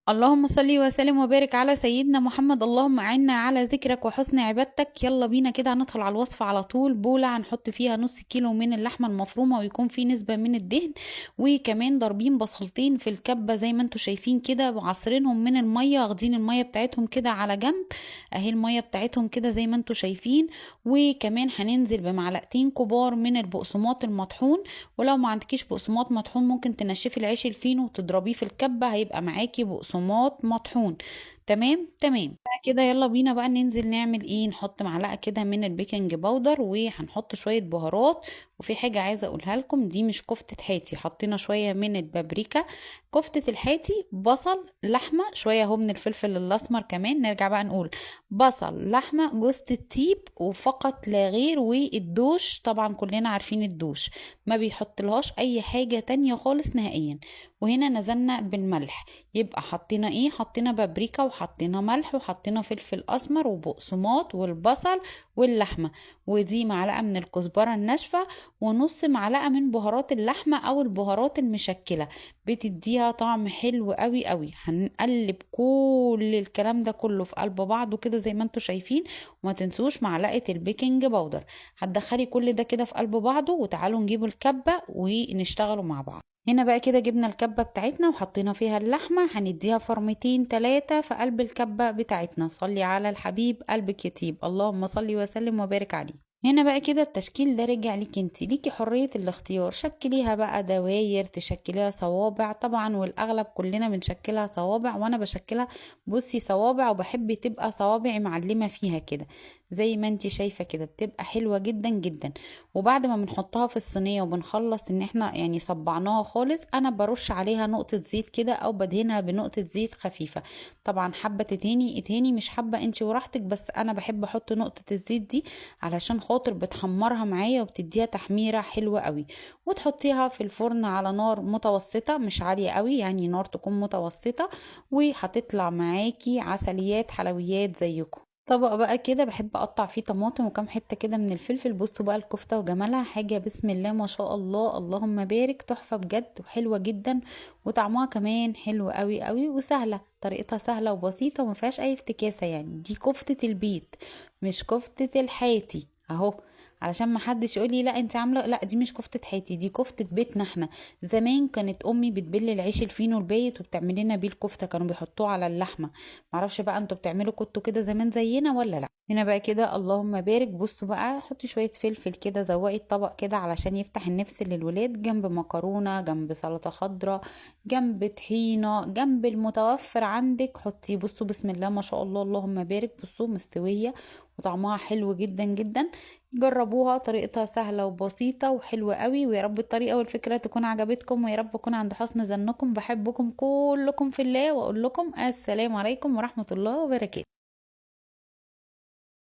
اللهم صل وسلم وبارك على سيدنا محمد. اللهم اعنا على ذكرك وحسن عبادتك. يلا بينا كده هندخل على الوصفة على طول. بولة هنحط فيها نص كيلو من اللحمة المفرومة ويكون في نسبة من الدهن، وكمان ضاربين بصلتين في الكبة زي ما انتم شايفين كده، وعصرينهم من المية، واخدين المية بتاعتهم كده على جنب اهي، المية بتاعتهم كده زي ما انتم شايفين. وكمان هننزل بمعلقتين كبار من البقسماط المطحون، ولو ما عندكيش بقسماط مطحون ممكن تنشفي العيش الفينو وتضربيه في الكبة، هيبقى معاكي بقسماط مطحون. تمام تمام كده. يلا بينا بقى ننزل نعمل ايه. نحط معلقه كده من ال baking powder، وهنحط شوية بهارات. وفي حاجة عايزه اقولها لكم، دي مش كفته حاتي، حطينا شوية من البابريكا. كفته الحاتي بصل لحمه، شوية اهو من الفلفل الاسمر كمان. نرجع بقى نقول بصل لحمه جوزة الطيب وفقط لا غير، والدوش طبعا كلنا عارفين الدوش ما بيحطلهاش اي حاجة تانية خالص نهائيا. وهنا نزلنا بالملح، يبقى حطينا ايه؟ حطينا بابريكا وحطينا ملح وحطينا فلفل اسمر وبقسماط والبصل واللحمة، ودي معلقه من الكزبره الناشفه ونص معلقه من بهارات اللحمة او البهارات المشكلة، بتديها طعم حلو قوي قوي. هنقلب كل الكلام ده كله في قلب بعضه كده زي ما انتم شايفين، وما تنسوش معلقه ال baking powder. هتدخلي كل ده كده في قلب بعضه، وتعالوا نجيب الكبه ونشتغلوا مع بعض. هنا بقى كده جبنا الكبة بتاعتنا وحطينا فيها اللحمة، هنديها فرمتين تلاتة في قلب الكبة بتاعتنا. صلي على الحبيب قلبك يطيب، اللهم صلي وسلم وبارك عليه. هنا بقى كده التشكيل ده رجع ليكي انتي، ليكي حرية الاختيار، شكليها بقى دواير، تشكليها صوابع طبعا، والاغلب كلنا بنشكلها صوابع، وانا بشكلها بصي صوابع، وبحب تبقى صوابعي معلمة فيها كده زي ما انتي شايفة كده، بتبقى حلوة جدا جدا. وبعد ما بنحطها في الصينية وبنخلص ان احنا صبعناها خالص، انا برش عليها نقطة زيت كده او بدهنها بنقطة زيت خفيفة. طبعا حابة تدهني ادهني، مش حابة انتي وراحتك، بس انا بحب احط نقطة الزيت دي علشان خاطر بتحمرها معايا وبتديها تحميرة حلوة قوي. وتحطيها في الفرن على نار متوسطة، مش عالية قوي، يعني نار تكون متوسطة، وهتطلع معاكي عسليات حلويات زيكم. طبق بقى كده بحب اقطع فيه طماطم وكام حتة كده من الفلفل. بصوا بقى الكفتة وجمالها، حاجة بسم الله ما شاء الله اللهم بارك، تحفة بجد وحلوه جدا، وطعمها كمان حلو قوي قوي، وسهلة، طريقتها سهلة وبسيطة وما فيهاش اي افتكاسه. دي كفته البيت مش كفته الحاتي اهو، علشان ما حدش يقول لي لا انت عامله، لا دي مش كفته حاتي، دي كفته بيتنا احنا. زمان كانت امي بتبل العيش الفينو البايت وبتعمل لنا بيه الكفتة، كانوا بيحطوه على اللحمة. معرفش بقى انتوا بتعملوا كنتوا كده زمان زينا ولا لا. هنا بقى كده اللهم بارك. بصوا بقى حطي شوية فلفل كده، زوقي الطبق كده علشان يفتح النفس للولاد، جنب مكرونه، جنب سلطة خضراء، جنب طحينه، جنب المتوفر عندك حطيه. بصوا بسم الله ما شاء الله اللهم بارك، بصوا مستوية وطعمها حلو جدا جدا. جربوها، طريقتها سهلة وبسيطة وحلوة قوي، ويا رب الطريقة والفكرة تكون عجبتكم، ويا رب اكون عند حسن ظنكم. بحبكم كلكم في الله، واقول لكم السلام عليكم ورحمة الله وبركاته.